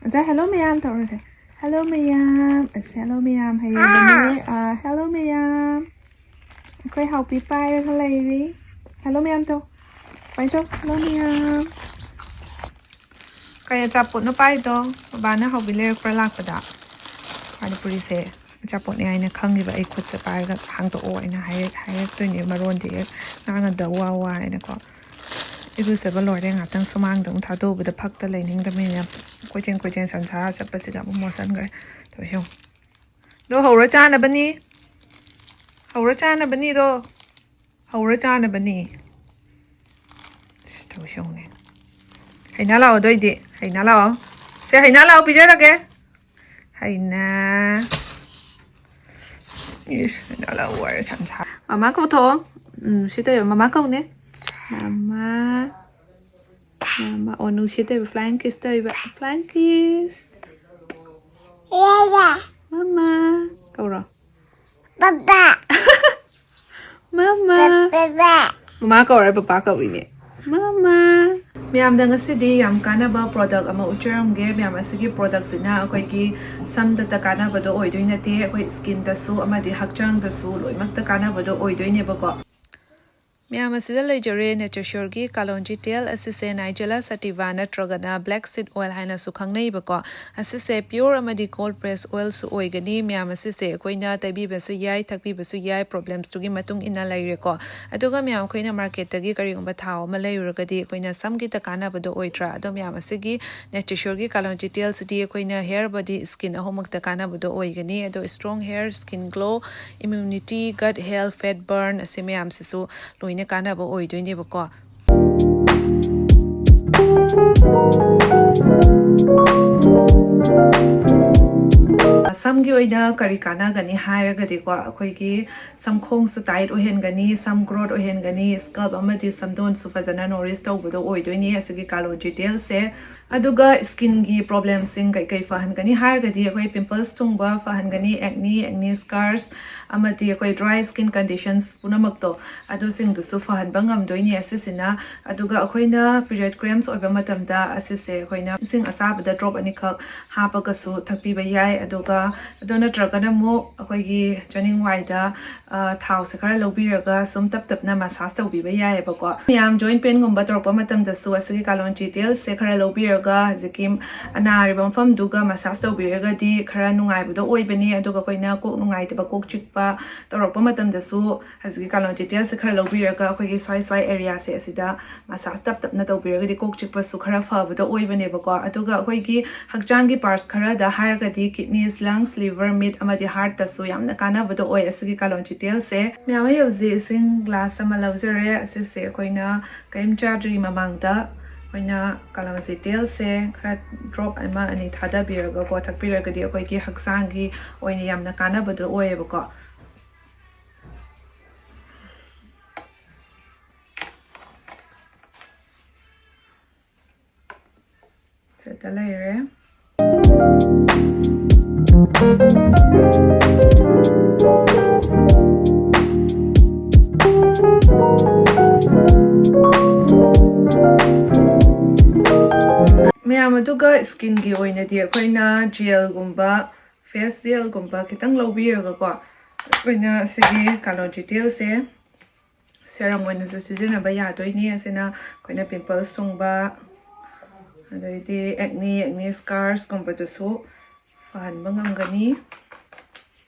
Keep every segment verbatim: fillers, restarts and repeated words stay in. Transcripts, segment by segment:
ꯑꯗ hello ꯃꯌꯥꯝ ꯇꯧꯔꯁꯦ꯫ Hello ꯃꯌꯥꯝ, ꯑꯁ, hello ꯃꯌꯥꯝ ꯍꯥꯏꯔꯕꯅꯦ꯫ ꯑꯥ, hello ꯃꯌꯥꯝ꯫ ꯑꯩꯈꯣꯏ ꯍꯥꯎꯄꯤ ꯄꯥꯏꯔꯒ ꯂꯩꯔꯤ꯫ Hello ꯃꯌꯥꯝ ꯇꯧ꯫ ꯄꯥꯏꯊꯧ꯫ Hello ꯃꯌꯥꯝ꯫ ꯀꯩ ꯑꯆꯥꯄꯣꯠꯅꯣ ꯄꯥꯏꯗꯣ? ꯕꯕꯥꯅ ꯍꯥꯎꯄꯤ ꯂꯩꯔꯛꯄ꯭ꯔꯥ ꯂꯥꯛꯄꯗ? ꯄꯥꯅꯤꯄꯨꯔꯤꯁꯦ ꯑꯆꯥꯄꯣꯠꯅꯦ ꯍꯥꯏꯅ ꯈꯪꯉꯤꯕ꯫ ꯑꯩ ꯈꯨꯠꯁꯦ ꯄꯥꯏꯔꯒ ꯍꯥꯡꯗꯣꯛꯑꯣ ꯍꯥꯏꯅ ꯍꯥꯏꯔꯛ-, ꯍꯥꯏꯔꯛꯇꯣꯏꯅꯦ꯫ ꯃꯔꯣꯟꯗꯤ ꯍꯦꯛ ꯉꯥꯡꯉꯗ ꯋꯥ ꯋꯥ ꯍꯥꯏꯅꯀꯣ꯫ ꯏꯔꯨꯖꯕ ꯂꯣꯏꯔꯦ, ꯉꯥꯛꯇꯪ ꯁꯨꯃꯥꯡꯗ ꯑꯃꯨꯛ ꯊꯥꯗꯣꯛꯎꯕꯗ ꯐꯛꯇ ꯂꯩꯅꯤꯡꯗꯕꯅꯤꯅ ꯀꯣꯏꯆꯦꯟ ꯀꯣꯏꯆꯦꯟ ꯁꯟꯁꯥ ꯆꯠꯄꯁꯤꯗ ꯑꯃꯨꯛ ꯃꯣꯠꯁꯟꯈ꯭ꯔꯦ꯫ ꯇꯧ ꯌꯦꯡꯉꯨ꯫ ꯑꯗꯣ ꯍꯧꯔ ꯆꯥꯅꯕꯅꯤ꯫ ꯍꯧꯔ ꯆꯥꯅꯕꯅꯤꯗꯣ꯫ ꯍꯧꯔ ꯆꯥꯅꯕꯅꯤ꯫ ꯁꯤ ꯇꯧꯁꯤ ꯌꯦꯡꯉꯨꯅꯦ꯫ ꯍꯩꯅ ꯂꯥꯛꯑꯣ ꯑꯗꯨ ꯑꯣꯏꯗꯤ꯫ ꯍꯩꯅ ꯂꯥꯛꯑꯣ꯫ ꯁꯦ, ꯍꯩꯅ ꯂꯥꯛꯑꯣ, ꯄꯤꯖꯔꯒꯦ꯫ ꯍꯩꯅ꯫ ꯏꯁ, ꯍꯩꯅ ꯂꯥꯛꯑꯣ ꯍꯥꯏꯔ ꯁꯟꯁꯥ꯫ ꯃꯃꯥ ꯀꯧꯊꯣꯛꯑꯣ꯫ ꯎꯝ, ꯁꯤ ꯇꯧꯋꯦ꯫ ꯃꯃꯥ ꯀꯧꯅꯦ꯫ ꯃꯃꯥ꯫ ꯃꯃꯥ꯫ ꯑꯣ, ꯅꯨꯡꯁꯤ ꯇꯧꯋꯦ꯫ Flying kiss ꯇꯧꯋꯦ꯫ Flying kiss꯫ ꯃꯃꯥ꯫ ꯀꯧꯔꯣ꯫ ꯄꯄꯥ꯫ ꯃꯃꯥ꯫ ꯄꯄꯥ꯫ ꯃꯃꯥ ꯀꯧꯔꯦ, ꯄꯄꯥ ꯀꯧꯏꯅꯦ꯫ ꯃꯃꯥ꯫ ꯃꯌꯥꯝꯗ ꯉꯁꯤꯗꯤ ꯌꯥꯝ ꯀꯥꯟꯅꯕ product ꯑꯃ ꯎꯠꯆꯔꯝꯒꯦ꯫ ꯃꯌꯥꯝ, ꯑꯁꯤꯒꯤ productꯁꯤꯅ ꯑꯩꯈꯣꯏꯒꯤ ꯁꯝꯗꯇ ꯀꯥꯟꯅꯕꯗꯣ ꯑꯣꯏꯗꯣꯏ ꯅꯠꯇꯦ, ꯑꯩꯈꯣꯏ skinꯗꯁꯨ ꯑꯃꯗꯤ ꯍꯛꯆꯥꯡꯗꯁꯨ ꯂꯣꯏꯅꯃꯛꯇ ꯀꯥꯟꯅꯕꯗꯣ ꯑꯣꯏꯗꯣꯏꯅꯦꯕꯀꯣ꯫ ꯃꯌꯥꯝ, ꯑꯁꯤꯗ ꯂꯩꯖꯔꯦ NatureSureꯒꯤ Kalonji Tel꯫ ꯑꯁꯤꯁꯦ Nigella sativa ꯅꯠꯇ꯭ꯔꯒꯅ black seed oil ꯍꯥꯏꯅꯁꯨ ꯈꯪꯅꯩꯕꯀꯣ꯫ ꯑꯁꯤꯁꯦ pure ꯑꯃꯗꯤ cold press oilꯁꯨ ꯑꯣꯏꯒꯅꯤ꯫ ꯃꯌꯥꯝ, ꯑꯁꯤꯁꯦ ꯑꯩꯈꯣꯏꯅ ꯇꯩꯕꯤꯕꯁꯨ ꯌꯥꯏ, ꯊꯛꯄꯤꯕꯁꯨ ꯌꯥꯏ, problemsꯇꯨꯒꯤ ꯃꯇꯨꯡ ꯏꯟꯅ ꯂꯩꯔꯦꯀꯣ꯫ ꯑꯗꯨꯒ ꯃꯌꯥꯝ, ꯑꯩꯈꯣꯏꯅ marketꯇꯒꯤ ꯀꯔꯤꯒꯨꯝꯕ ꯊꯥꯎ ꯑꯃ ꯂꯩꯔꯨꯔꯒꯗꯤ ꯑꯩꯈꯣꯏꯅ ꯁꯝꯒꯤꯗ ꯀꯥꯟꯅꯕꯗꯣ ꯑꯣꯏꯗ꯭ꯔꯥ? ꯑꯗꯣ ꯃꯌꯥꯝ, ꯑꯁꯤꯒꯤ NatureSureꯒꯤ Kalonji Telꯁꯤꯗꯤ ꯑꯩꯈꯣꯏꯅ hair, body, skin ꯑꯍꯨꯝꯃꯛꯇ ꯀꯥꯟꯅꯕꯗꯣ ꯑꯣꯏꯒꯅꯤ꯫ ꯑꯗꯣ strong hair, skin glow, immunity, gut health, fat burn, ꯑꯁꯤ ꯃꯌꯥꯝꯁꯤꯁꯨ ꯂꯣꯏꯅ ꯀꯥꯟꯅꯕ ꯑꯣꯏꯗꯣꯏꯅꯦꯕꯀꯣ꯫ ꯁꯝꯒꯤ ꯑꯣꯏꯅ ꯀꯔꯤ ꯀꯥꯟꯅꯒꯅꯤ ꯍꯥꯏꯔꯒꯗꯤꯀꯣ, ꯑꯩꯈꯣꯏꯒꯤ ꯁꯝꯈꯣꯡꯁꯨ tight ꯑꯣꯏꯍꯟꯒꯅꯤ, ꯁꯝ growth ꯑꯣꯏꯍꯟꯒꯅꯤ, scalp ꯑꯃꯗꯤ ꯁꯝꯗꯣꯟꯁꯨ ꯐꯖꯅ nourish ꯇꯧꯕꯗꯣ ꯑꯣꯏꯗꯣꯏꯅꯤ ꯑꯁꯤꯒꯤ Kalonji Telꯁꯦ꯫ ꯑꯗꯨꯒ ꯁ꯭ꯀꯤꯟꯒꯤ ꯄ꯭ꯔꯣꯕ꯭ꯂꯦꯝꯁꯤꯡ ꯀꯩꯀꯩ ꯐꯍꯟꯒꯅꯤ ꯍꯥꯏꯔꯒꯗꯤ, ꯑꯩꯈꯣꯏ ꯄꯤꯝꯄꯜꯁ ꯊꯨꯡꯕ ꯐꯍꯟꯒꯅꯤ, ꯑꯦꯛꯅꯤ, ꯑꯦꯛꯅꯤ ꯁ꯭ꯀꯥꯔꯁ, ꯑꯃꯗꯤ ꯑꯩꯈꯣꯏ ꯗ꯭ꯔꯥꯏ ꯁ꯭ꯀꯤꯟ ꯀꯟꯗꯤꯁꯟꯁ ꯄꯨꯝꯅꯃꯛꯇꯣ, ꯑꯗꯨꯁꯤꯡꯗꯨꯁꯨ ꯐꯍꯟꯕ ꯉꯝꯗꯣꯏꯅꯤ ꯑꯁꯤꯁꯤꯅ꯫ ꯑꯗꯨꯒ ꯑꯩꯈꯣꯏꯅ ꯄꯤꯔꯤꯌꯗ ꯀ꯭ꯔꯦꯝꯁ ꯑꯣꯏꯕ ꯃꯇꯝꯗ ꯑꯁꯤꯁꯦ ꯑꯩꯈꯣꯏꯅ ꯏꯁꯤꯡ ꯑꯁꯥꯕꯗ ꯗ꯭ꯔꯣꯞ ꯑꯅꯤꯈꯛ ꯍꯥꯞꯄꯒꯁꯨ ꯊꯛꯄꯤꯕ ꯌꯥꯏ꯫ ꯑꯗꯨꯒ ꯑꯗꯨ ꯅꯠꯇ꯭ꯔꯒꯅ ꯑꯃꯨꯛ ꯑꯩꯈꯣꯏꯒꯤ ꯆꯥꯅꯤꯡꯋꯥꯏꯗ, ꯑ, ꯊꯥꯎꯁꯦ ꯈꯔ ꯂꯧꯕꯤꯔꯒ ꯁꯨꯝ ꯇꯞ ꯇꯞꯅ ꯃꯁꯥꯖ ꯇꯧꯕꯤꯕ ꯌꯥꯏꯑꯕꯀꯣ꯫ ꯃꯌꯥꯝ ꯖꯣꯏꯟꯠ ꯄꯦꯟꯒꯨꯝꯕ ꯇꯧꯔꯛꯄ ꯃꯇꯝꯗꯁꯨ ꯑꯁꯤꯒꯤ ꯀꯥꯂꯣꯟꯖꯤ ꯇꯦꯜꯁꯦ ꯈꯔ ꯂꯧꯕꯤꯔꯒ ꯍꯧꯖꯤꯛꯀꯤ ꯑꯅꯥꯔꯤꯕ ꯃꯐꯝꯗꯨꯒ ꯃꯁꯥꯖ ꯇꯧꯕꯤꯔꯒꯗꯤ ꯈꯔ ꯅꯨꯡꯉꯥꯏꯕꯗꯣ ꯑꯣꯏꯕꯅꯤ꯫ ꯑꯗꯨꯒ ꯑꯩꯈꯣꯏꯅ ꯀꯣꯛ ꯅꯨꯡꯉꯥꯏꯇꯕ, ꯀꯣꯛ ꯆꯤꯛꯄ ꯇꯧꯔꯛꯄ ꯃꯇꯝꯗꯁꯨ ꯍꯧꯖꯤꯛꯀꯤ ꯀꯥꯂꯣꯟꯖꯤ ꯇꯦꯜꯁꯦ ꯈꯔ ꯂꯧꯕꯤꯔꯒ ꯑꯩꯈꯣꯏꯒꯤ ꯁ꯭ꯋꯥꯏ ꯁ꯭ꯋꯥꯏ ꯑꯦꯔꯤꯌꯥꯁꯦ ꯑꯁꯤꯗ ꯃꯁꯥꯖ ꯇꯞ ꯇꯞꯅ ꯇꯧꯕꯤꯔꯒꯗꯤ ꯀꯣꯛ ꯆꯤꯛꯄꯁꯨ ꯈꯔ ꯐꯕꯗꯣ ꯑꯣꯏꯕꯅꯦꯕꯀꯣ꯫ ꯑꯗꯨꯒ ꯑꯩꯈꯣꯏꯒꯤ ꯍꯛꯆꯥꯡꯒꯤ ꯄꯥꯔꯠꯁ ꯈꯔꯗ ꯍꯥꯏꯔꯒꯗꯤ ꯀꯤꯗꯅꯤꯁ, ꯂꯪꯁ, ꯂꯤꯚꯔ, ꯃꯤꯠ ꯑꯃꯗꯤ ꯍꯥꯔꯠꯇꯁꯨ ꯌꯥꯝꯅ ꯀꯥꯟꯅꯕꯗꯣ ꯑꯣꯏ ꯑꯁꯤꯒꯤ ꯀꯥꯂꯣꯟꯖꯤ ꯇꯦꯜꯁꯦ꯫ ꯃꯌꯥꯝ, ꯑꯩ ꯍꯧꯖꯤꯛ ꯏꯁꯤꯡ ꯒ꯭ꯂꯥꯁ ꯑꯃ ꯂꯧꯖꯔꯦ꯫ ꯑꯁꯤꯁꯦ ꯑꯩꯈꯣꯏꯅ ꯀꯔꯤꯝ ꯆꯥꯗ꯭ꯔꯤ ꯃꯃꯥꯡꯗ ꯑꯩꯈꯣꯏꯅ ꯀꯥꯂꯣꯟꯖꯤ ꯇꯦꯜꯁꯦ ꯈꯔ ꯗ꯭ꯔꯣꯞ ꯑꯃ ꯑꯅꯤ ꯊꯥꯗꯕꯤꯔꯒꯀꯣ ꯊꯛꯄꯤꯔꯒꯗꯤ ꯑꯩꯈꯣꯏꯒꯤ ꯍꯛꯆꯥꯡꯒꯤ ꯑꯣꯏꯅ ꯌꯥꯝꯅ ꯀꯥꯟꯅꯕꯗꯣ ꯑꯣꯏꯌꯦꯕꯀꯣ꯫ ꯁꯤꯗ ꯂꯩꯔꯦ꯫ ꯃꯌꯥꯝ, ꯑꯗꯨꯒ ꯁ꯭ꯀꯤꯟꯒꯤ ꯑꯣꯏꯅꯗꯤ ꯑꯩꯈꯣꯏꯅ ꯖꯦꯜꯒꯨꯝꯕ, ꯐꯦꯁ ꯖꯦꯜꯒꯨꯝꯕ ꯈꯤꯇꯪ ꯂꯧꯕꯤꯔꯒꯀꯣ, ꯑꯩꯈꯣꯏꯅ ꯁꯤꯒꯤ ꯀꯥꯂꯣꯟꯖꯤ ꯇꯦꯜꯁꯦ ꯁꯦꯔꯝ ꯑꯣꯏꯅꯁꯨ ꯁꯤꯖꯤꯟꯅꯕ ꯌꯥꯗꯣꯏꯅꯤ꯫ ꯑꯁꯤꯅ ꯑꯩꯈꯣꯏꯅ ꯄꯤꯝꯄꯜꯁ ꯊꯨꯡꯕ, ꯑꯗꯩꯗꯤ ꯑꯦꯛꯅꯤ, ꯑꯦꯛꯅꯤ ꯁ꯭ꯀꯥꯔꯁꯀꯨꯝꯕꯗꯨꯁꯨ ꯐꯍꯟꯕ ꯉꯝꯒꯅꯤ꯫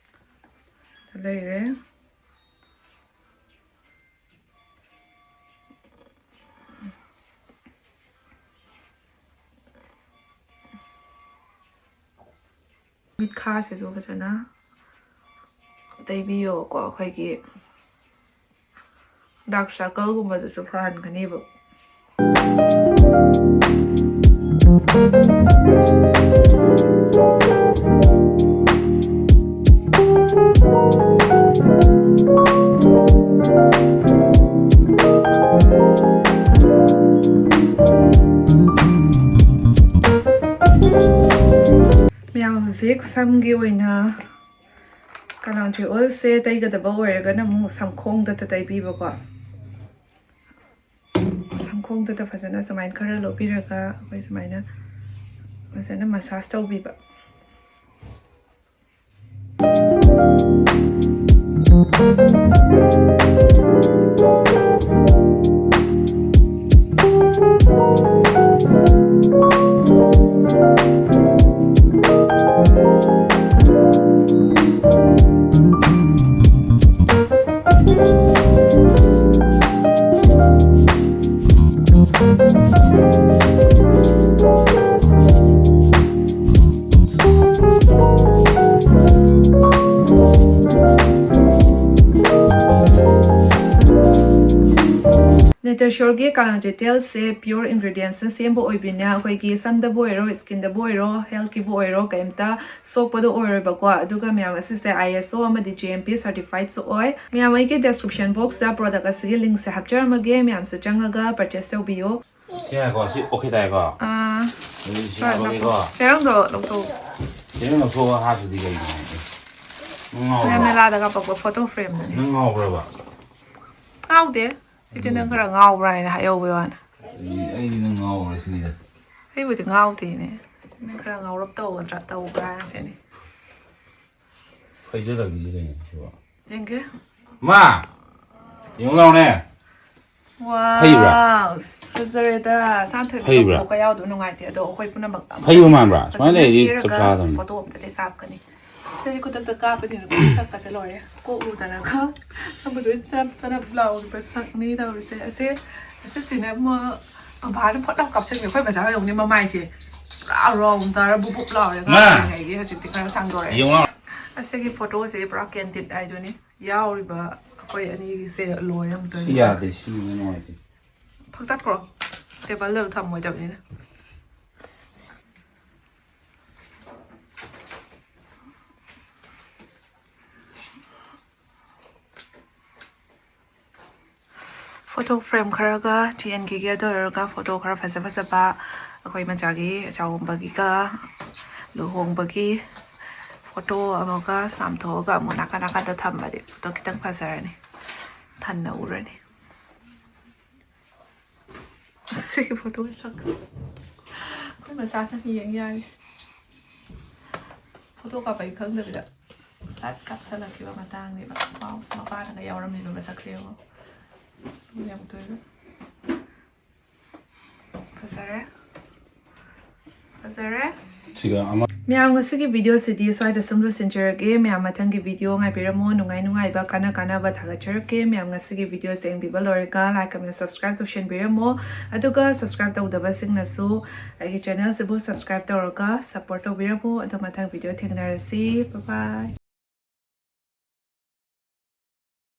ꯂꯩꯔꯦ꯫ ꯃꯤꯠꯈꯥꯁꯤꯁꯨ ꯐꯖꯅ ꯇꯩꯕꯤꯌꯣꯀꯣ꯫ ꯑꯩꯈꯣꯏꯒꯤ ꯗꯥꯔꯛ ꯁꯔꯀꯜꯒꯨꯝꯕꯗꯨꯁꯨ ꯐꯍꯟꯒꯅꯦꯕ꯫ ꯍꯧꯖꯤꯛ ꯁꯝꯒꯤ ꯑꯣꯏꯅ ꯀꯂꯥꯟꯗ꯭ꯔꯤ ꯑꯣꯏꯜꯁꯦ ꯇꯩꯒꯗꯕ ꯑꯣꯏꯔꯒꯅ ꯑꯃꯨꯛ ꯁꯝꯈꯣꯡꯗꯇ ꯇꯩꯕꯤꯕꯀꯣ꯫ ꯁꯝꯈꯣꯡꯗꯇ ꯐꯖꯅ ꯁꯨꯃꯥꯏꯅ ꯈꯔ ꯂꯧꯕꯤꯔꯒ ꯑꯩꯈꯣꯏ ꯁꯨꯃꯥꯏꯅ ꯐꯖꯅ ꯃꯁꯥꯁ ꯇꯧꯕꯤꯕ꯫ ꯅꯦꯆꯔ ꯁ꯭ꯌꯣꯔꯒꯤ ꯀꯂꯥꯟꯗ꯭ꯔꯤ ꯇꯦꯜꯁꯦ ꯄ꯭ꯌꯣꯔ ꯏꯟꯒ꯭ꯔꯤꯗꯤꯌꯦꯟꯁꯅ ꯁꯦꯝꯕ ꯑꯣꯏꯕꯅꯤꯅ ꯑꯩꯈꯣꯏꯒꯤ ꯁꯝꯗꯕꯨ ꯑꯣꯏꯔꯣ, ꯁ꯭ꯀꯤꯟꯗꯕꯨ ꯑꯣꯏꯔꯣ, ꯍꯦꯜꯠꯀꯤꯕꯨ ꯑꯣꯏꯔꯣ, ꯀꯩꯝꯇ ꯁꯣꯛꯄꯗꯣ ꯑꯣꯏꯔꯣꯏꯕꯀꯣ꯫ ꯑꯗꯨꯒ ꯃꯌꯥꯝ ꯑꯁꯤꯁꯦ ꯑꯥꯏ ꯑꯦꯁ ꯑꯣ ꯑꯃꯗꯤ ꯖꯤ ꯑꯦꯝ ꯄꯤ ꯁꯔꯇꯤꯐꯥꯏꯠꯁꯨ ꯑꯣꯏ꯫ ꯃꯌꯥꯝ ꯑꯩꯒꯤ ꯗꯦꯁꯀ꯭ꯔꯤꯞꯁꯟ ꯕꯣꯛꯁꯇ ꯄ꯭ꯔꯣꯗꯛ ꯑꯁꯤꯒꯤ ꯂꯤꯡꯛꯁꯦ ꯍꯥꯞꯆꯔꯝꯃꯒꯦ, ꯃꯌꯥꯝꯁꯨ ꯆꯪꯉꯒ ꯄꯔꯆꯦꯁ ꯇꯧꯕꯤꯌꯨ꯫ ꯁꯤ ꯉꯥꯏꯈꯣ, ꯁꯤ ꯑꯣꯀꯦ ꯇꯥꯏꯀꯣ? ꯑꯥ꯫ ꯑꯗꯨꯗꯤ ꯁꯤ ꯍꯣꯏ, ꯍꯥꯞꯄꯒꯦꯀꯣ? ꯂꯧꯊꯣꯛ-, ꯆꯦꯔꯪꯗꯣ ꯂꯧꯊꯣꯛꯎ꯫ ꯆꯦꯔꯪ ꯂꯧꯊꯣꯛꯑꯒ ꯍꯥꯞꯇꯗꯤ ꯀꯩꯅꯣ? ꯅꯪ ꯉꯥꯎꯕ꯭ꯔꯣ? ꯃꯌꯥꯝ ꯃꯦꯂꯥꯗ ꯀꯥꯞꯄꯛꯄ ꯐꯣꯇꯣ ꯐ꯭ꯔꯦꯝꯗꯨꯅꯤ꯫ ꯅꯪ ꯉꯥꯎꯕ꯭ꯔꯕ? ꯉꯥꯎꯗꯦ꯫ ꯑꯩꯗꯤ ꯅꯪ ꯈꯔ ꯉꯥꯎꯕ꯭ꯔꯥ ꯍꯥꯏꯅ ꯍꯥꯏꯍꯧꯕꯩ ꯋꯥꯅꯤ꯫ ꯑꯩ, ꯑꯩꯗꯤ ꯅꯪ ꯉꯥꯎꯕ꯭ꯔꯥ ꯁꯤꯅꯤꯗ꯫ ꯑꯩꯕꯨꯗꯤ ꯉꯥꯎꯗꯦꯅꯦ꯫ ꯅꯪ ꯈꯔ ꯉꯥꯎꯔꯞ ꯇꯧꯒꯗ꯭ꯔꯥ, ꯇꯧꯕ꯭ꯔꯥ ꯍꯥꯏꯅ ꯁꯤꯅꯤ꯫ ꯐꯩꯖꯜꯂꯛꯏꯁꯦ ꯀꯩꯅꯣ ꯁꯤꯕꯣ? ꯌꯦꯡꯒꯦ꯫ ꯃꯥ! ꯌꯦꯡꯉꯨ ꯂꯥꯎꯅꯦ꯫ ꯋꯥꯎ! ꯐꯩꯕ꯭ꯔꯥ? ꯐꯖꯔꯦꯗ꯫ ꯁꯥꯟꯊꯣꯏꯕꯤ ꯐꯩꯕ꯭ꯔꯥ? ꯀꯞꯄꯛꯄ ꯌꯥꯎꯗꯕ ꯅꯨꯡꯉꯥꯏꯇꯦ꯫ ꯑꯗꯣ ꯑꯩꯈꯣꯏ ꯄꯨꯝꯅꯃꯛ ꯑꯝꯇ ꯐꯩꯕ ꯃꯥꯟꯕ꯭ꯔꯥ? ꯐꯖꯅ ꯁꯨꯃꯥꯏꯅ ꯂꯩꯔꯗꯤ ꯆꯞ ꯀꯦꯔꯒ ꯆꯥꯗꯕꯅꯤ꯫ ꯐꯣꯇꯣ ꯑꯝꯇꯗꯤ ꯀꯥꯞꯀꯅꯤ꯫ ꯁꯤꯗꯤ ꯈꯨꯗꯛꯇ ꯀꯥꯞꯄꯅꯤꯅ ꯁꯛꯀꯁꯦ ꯂꯣꯏꯔꯦ꯫ ꯀꯣꯛ ꯂꯨꯗꯅꯒ ꯁꯝꯒ ꯂꯣꯏ ꯆꯅꯞ ꯆꯅꯞ ꯂꯥꯎꯔꯤꯕ ꯁꯛꯅꯤ ꯇꯧꯔꯤꯁꯦ꯫ ꯑꯁꯦ, ꯑꯁꯤꯁꯤꯅ ꯑꯃ ꯕꯕꯥꯅ ꯐꯣꯇꯣ ꯀꯥꯞꯁꯟꯕꯤ꯫ ꯑꯩꯈꯣꯏ ꯕꯖꯥꯔ ꯌꯧꯅꯤ ꯃꯃꯥꯏꯁꯦ ꯄꯨꯔꯥ ꯔꯥꯎꯟ ꯇꯥꯔ ꯕꯨꯞ ꯕꯨꯞ ꯂꯥꯎꯔꯦ꯫ ꯃꯥ! ꯉꯥꯡꯁꯤꯡꯉꯩꯒꯤ ꯍꯧꯖꯤꯛꯇꯤ ꯈꯔ ꯁꯥꯡꯗꯣꯔꯛꯑꯦ꯫ ꯌꯦꯡꯉꯣ꯫ ꯑꯁꯤꯒꯤ ꯐꯣꯇꯣꯁꯦ ꯄꯨꯔꯥ ꯀꯦꯟꯗꯤꯠ ꯍꯥꯏꯗꯨꯅꯤ꯫ ꯌꯥꯎꯔꯤꯕ ꯑꯩꯈꯣꯏ ꯑꯅꯤꯒꯤꯁꯦ ꯂꯣꯏꯔꯦ ꯑꯃꯨꯛꯇ ꯁꯤ ꯌꯥꯗꯦ, ꯁꯤ ꯅꯨꯡꯉꯥꯏꯇꯦ꯫ ꯐꯛꯇꯠꯈ꯭ꯔꯣ꯫ ꯇꯦꯕꯜꯗ ꯊꯝꯃꯣꯏꯗꯕꯅꯤꯅ꯫ ꯐꯣꯇꯣ ꯐ꯭ꯔꯦꯝ ꯈꯔꯒ ꯆꯦꯟꯈꯤꯒꯦ꯫ ꯑꯗꯨ ꯑꯣꯏꯔꯒ ꯐꯣꯇꯣ ꯈꯔ ꯐꯖ ꯐꯖꯕ ꯑꯩꯈꯣꯏ ꯃꯆꯥꯒꯤ ꯆꯥꯎꯝꯕꯒꯤꯒ ꯂꯨꯍꯣꯡꯕꯒꯤ ꯐꯣꯇꯣ ꯑꯃꯒ ꯆꯥꯝꯊꯣꯛꯑꯒ ꯑꯃꯨꯛ ꯅꯥꯀꯟ ꯅꯥꯀꯟꯗ ꯊꯝꯃꯗꯤ ꯐꯣꯇꯣ ꯈꯤꯇꯪ ꯐꯖꯔꯅꯤ, ꯊꯟꯅ ꯎꯔꯅꯤ꯫ ꯁꯤꯒꯤ ꯐꯣꯇꯣ ꯁꯛꯁꯦ ꯑꯩꯈꯣꯏ ꯃꯆꯥꯇꯅ ꯌꯦꯡ ꯌꯥꯔꯤꯁꯦ꯫ ꯐꯣꯇꯣ ꯀꯥꯞꯄꯒꯤ ꯈꯪꯗꯕꯤꯗ ꯁꯠ ꯀꯥꯞꯁꯜꯂꯛꯈꯤꯕ ꯃꯇꯥꯡꯅꯦꯕ꯫ ꯋꯥꯎ, ꯃꯄꯥꯅꯒ ꯌꯥꯎꯔꯝꯃꯤꯕ ꯃꯁꯛꯁꯦ ꯌꯦꯡꯉꯣ꯫ ꯌꯥꯝ ꯇꯣꯏꯕ꯫ ꯐꯖꯔꯦ꯫ ꯐꯖꯔꯦ꯫ ꯁꯤꯒ ꯑꯃ꯫ ꯃꯌꯥꯝ, ꯉꯁꯤꯒꯤ ꯚꯤꯗꯤꯑꯣꯁꯤꯗꯤ ꯁ꯭ꯋꯥꯏꯗ ꯁꯨꯝ ꯂꯣꯏꯁꯤꯟꯖꯔꯒꯦ꯫ ꯃꯌꯥꯝ ꯃꯊꯪꯒꯤ ꯚꯤꯗꯤꯑꯣ ꯉꯥꯏꯕꯤꯔꯝꯃꯣ꯫ ꯅꯨꯡꯉꯥꯏ ꯅꯨꯡꯉꯥꯏꯕ, ꯀꯥꯟꯅ ꯀꯥꯟꯅꯕ ꯊꯥꯒꯠꯆꯔꯛꯀꯦ꯫ ꯃꯌꯥꯝ, ꯉꯁꯤꯒꯤ ꯚꯤꯗꯤꯑꯣꯁꯦ ꯌꯦꯡꯕꯤꯕ ꯂꯣꯏꯔꯒ like, comment, subscribe ꯇꯧꯁꯟꯕꯤꯔꯝꯃꯣ꯫ ꯑꯗꯨꯒ subscribe ꯇꯧꯗꯕꯁꯤꯡꯅꯁꯨ ꯑꯩꯒꯤ channelꯁꯤꯕꯨ subscribe ꯇꯧꯔꯒ support ꯇꯧꯕꯤꯔꯝꯃꯣ꯫ ꯑꯗꯣ ꯃꯊꯪ ꯚꯤꯗꯤꯑꯣ ꯊꯦꯡꯅꯔꯁꯤ꯫ Bye bye꯫